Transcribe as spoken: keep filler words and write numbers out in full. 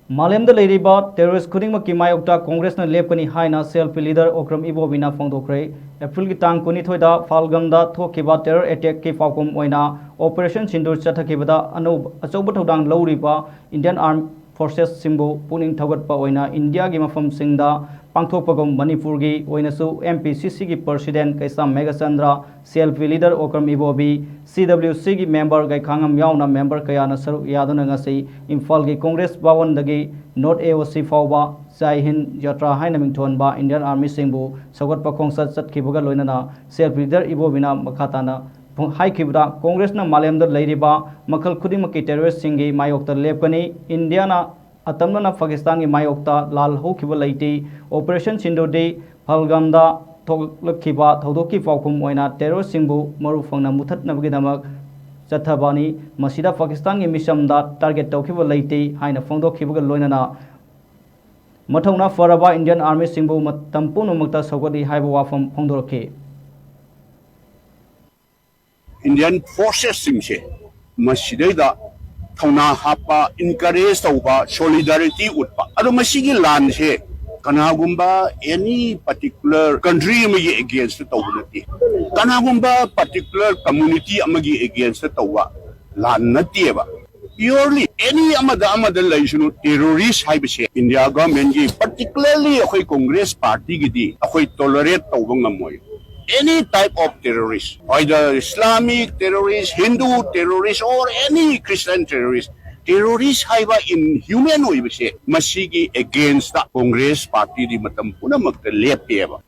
ꯃꯥꯂꯦꯝꯗ ꯂꯩꯔꯤꯕ terrorist ꯈꯨꯗꯤꯡꯃꯛꯀꯤ ꯃꯥꯌꯣꯛꯇ ꯀꯣꯡꯒ꯭ꯔꯦꯁꯅ ꯂꯦꯞꯀꯅꯤ ꯍꯥꯏꯅ C L P leader Okram ꯏꯕꯣꯕꯤꯅ ꯐꯣꯡꯗꯣꯛꯈ꯭ꯔꯦ꯫ ꯑꯦꯄ꯭ꯔꯤꯜꯒꯤ ꯇꯥꯡ ꯀꯨꯟꯅꯤꯊꯣꯏꯗ ꯐꯥꯜꯒꯝꯗ ꯊꯣꯛꯈꯤꯕ terror attackꯀꯤ ꯄꯥꯎꯈꯨꯝ ꯑꯣꯏꯅ Operation Sindoor ꯆꯠꯊꯈꯤꯕꯗ ꯑꯅꯧꯕ ꯑꯆꯧꯕ ꯊꯧꯗꯥꯡ ꯂꯧꯔꯤꯕ Indian Armed Forcesꯁꯤꯡꯕꯨ ꯄꯨꯛꯅꯤꯡ ꯊꯧꯒꯠꯄ ꯑꯣꯏꯅ ꯏꯟꯗꯤꯌꯥꯒꯤ ꯃꯐꯝꯁꯤꯡꯗ ꯄꯥꯡꯊꯣꯛꯄꯒꯨꯝ ꯃꯅꯤꯄꯨꯔꯒꯤ ꯑꯣꯏꯅꯁꯨ M P C Cꯒꯤ president ꯀꯩꯁꯥꯝ Meghachandra, C L P leader Okram ꯏꯕꯣꯕꯤ, C W Cꯒꯤ member ꯒꯩꯈꯥꯉꯝ ꯌꯥꯎꯅ member ꯀꯌꯥꯅ ꯁꯔꯨꯛ ꯌꯥꯗꯨꯅ ꯉꯁꯤ ꯏꯝꯐꯥꯜꯒꯤ Congress ꯚꯋꯟꯗꯒꯤ North A O C ꯐꯥꯎꯕ ꯖꯥꯏ ꯍꯤꯟ ꯌꯥꯇ꯭ꯔꯥ ꯍꯥꯏꯅ ꯃꯤꯡꯊꯣꯟꯕ Indian Armyꯁꯤꯡꯕꯨ ꯁꯧꯒꯠꯄ ꯈꯣꯡꯆꯠ ꯆꯠꯈꯤꯕꯒ ꯂꯣꯏꯅꯅ C L P leader ꯏꯕꯣꯕꯤꯅ ꯃꯈꯥ ꯇꯥꯅ ꯍꯥꯏꯈꯤꯕꯗ, ꯀꯣꯡꯒ꯭ꯔꯦꯁꯅ ꯃꯥꯂꯦꯝꯗ ꯂꯩꯔꯤꯕ ꯃꯈꯜ ꯈꯨꯗꯤꯡꯃꯛꯀꯤ terroristꯁꯤꯡꯒꯤ ꯃꯥꯌꯣꯛꯇ ꯂꯦꯞꯀꯅꯤ꯫ ꯏꯟꯗꯤꯌꯥꯅ ꯑꯇꯝꯅꯅ ꯄꯥꯀꯤꯁꯇꯥꯟꯒꯤ ꯃꯥꯌꯣꯛꯇ ꯂꯥꯜ ꯍꯧꯈꯤꯕ ꯂꯩꯇꯦ꯫ Operation Sindoorꯗꯤ ꯐꯜꯒꯝꯗ ꯊꯣꯛꯂꯛꯈꯤꯕ ꯊꯧꯗꯣꯛꯀꯤ ꯄꯥꯎꯈꯨꯝ ꯑꯣꯏꯅ terroristꯁꯤꯡꯕꯨ ꯃꯔꯨ ꯐꯪꯅ ꯃꯨꯊꯠꯅꯕꯒꯤꯗꯃꯛ ꯆꯠꯊꯕꯅꯤ꯫ ꯃꯁꯤꯗ ꯄꯥꯀꯤꯁꯇꯥꯟꯒꯤ ꯃꯤꯆꯝꯗ target ꯇꯧꯈꯤꯕ ꯂꯩꯇꯦ ꯍꯥꯏꯅ ꯐꯣꯡꯗꯣꯛꯈꯤꯕꯒ ꯂꯣꯏꯅꯅ ꯃꯊꯧꯅꯥ ꯐꯔꯕ Indian Armyꯁꯤꯡꯕꯨ ꯃꯇꯝ ꯄꯨꯝꯅꯃꯛꯇ ꯁꯧꯒꯠꯂꯤ ꯍꯥꯏꯕ ꯋꯥꯐꯝ ꯐꯣꯡꯗꯣꯔꯛꯈꯤ꯫ Indian Forcesꯁꯤꯡꯁꯦ ꯃꯁꯤꯗꯩꯗ ꯊꯧꯅꯥ ꯍꯥꯞꯄ, encourage ꯇꯧꯕ, solidarity ꯎꯠꯄ, ꯑꯗꯣ ꯃꯁꯤꯒꯤ ꯂꯥꯟꯁꯦ ꯀꯅꯥꯒꯨꯝꯕ any particular country ꯑꯃꯒꯤ against ꯇꯧꯕ ꯅꯠꯇꯦ, ꯀꯅꯥꯒꯨꯝꯕ particular community ꯑꯃꯒꯤ against ꯇꯧꯕ ꯂꯥꯟ ꯅꯠꯇꯦꯕ꯫ Purely any ꯑꯃꯗ ꯑꯃꯗ ꯂꯩꯁꯅꯨ, terrorist ꯍꯥꯏꯕꯁꯦ India governmentꯀꯤ, particularly ꯑꯩꯈꯣꯏ Congress partyꯒꯤꯗꯤ ꯑꯩꯈꯣꯏ tolerate ꯇꯧꯕ ꯉꯝꯃꯣꯏ꯫ Any type of terrorist, either Islamic terrorist, Hindu terrorist or any Christian terrorist, terrorist ꯍꯥꯏꯕ inhuman ꯑꯣꯏꯕꯁꯦ ꯃꯁꯤꯒꯤ against Congress partyꯗꯤ ꯃꯇꯝ ꯄꯨꯝꯅꯃꯛꯇ ꯂꯦꯞꯄꯦꯕ꯫